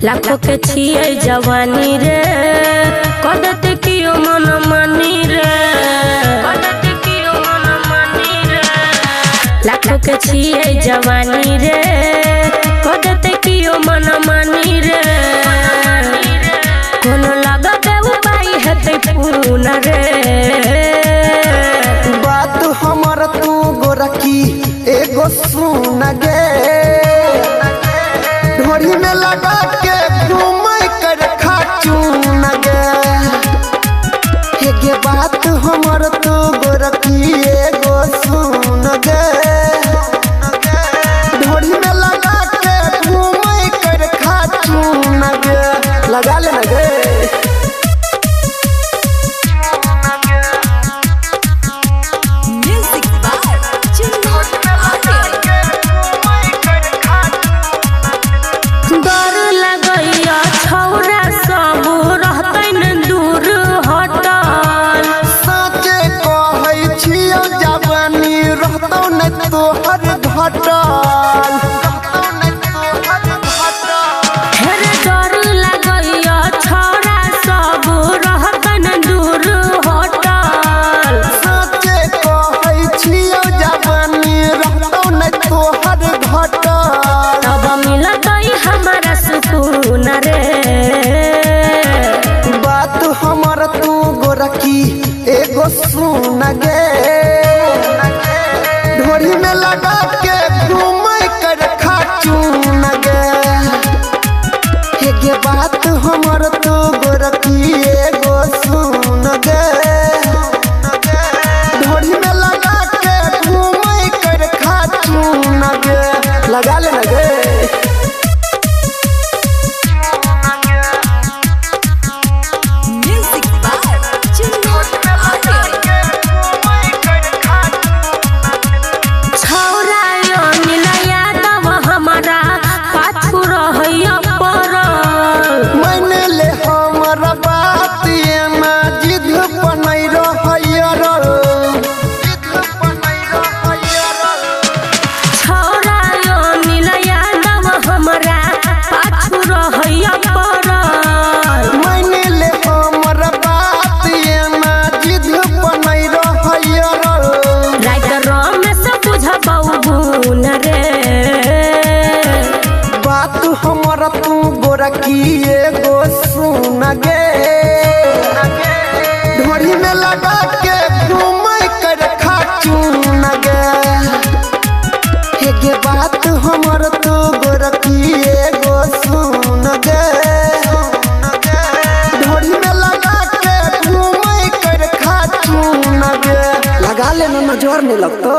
लाखों के छियै जवानी रे, कदत कियो मन मानी रे, कदत कियो मन मानी रे। लाखों के छियै जवानी रे, कदत कियो मन मानी रे। कोनो लागत उपाय हेतै पूर्ण रे। बात हमर तू गोरकी एगो सुन गे, ढोरी में लगा के घूमै कर खाचून गे। हे बात हमर तू गोरकी एगो सुन गे, ढोरी में लगा के घूमै कर खाचून गे। लगा ले गे। डर लगैया छौरा सब रहतै न दूर हटल। साचे कहै छियौ जवानी रहतौ न तोहर घटल। हेरे डर लगैया छौरा सब रहतै न दूर हटल। साचे कहै छियौ जवानी रहतौ न तोहर घटल। तब मिलतै हमारा सुकून रे। बात हमर तू गोरकी एगो सुन गे, ढोरी में लगा के घूमै कर खाचून गे। हे बात हमर तू गोरकी एगो सुन गे, ढोरी में लगा के घूमै कर खाचून गे। लगा ले गे। छौरा अनिल यादव हमारा पाछू रहैया पड़ल। मैंने ले हमर बात एना जिद पनै रहैया। छौरा अनिल यादव हमरा पाछू रहैया पड़ल। मैंने ले हमर बात एना जिद पनै रहैया। राइत रमेश बुझबौ गुण रे। बात हमर तू गोरकी एगो सुन गे, ढोरी में लगा के घूमै कर खाचून गे। हे बात हमर तू गोरकी एगो सुन गे, ढोरी में लगा के घूमै कर खाचून गे। लगा ले ना नजर नहीं लगतो।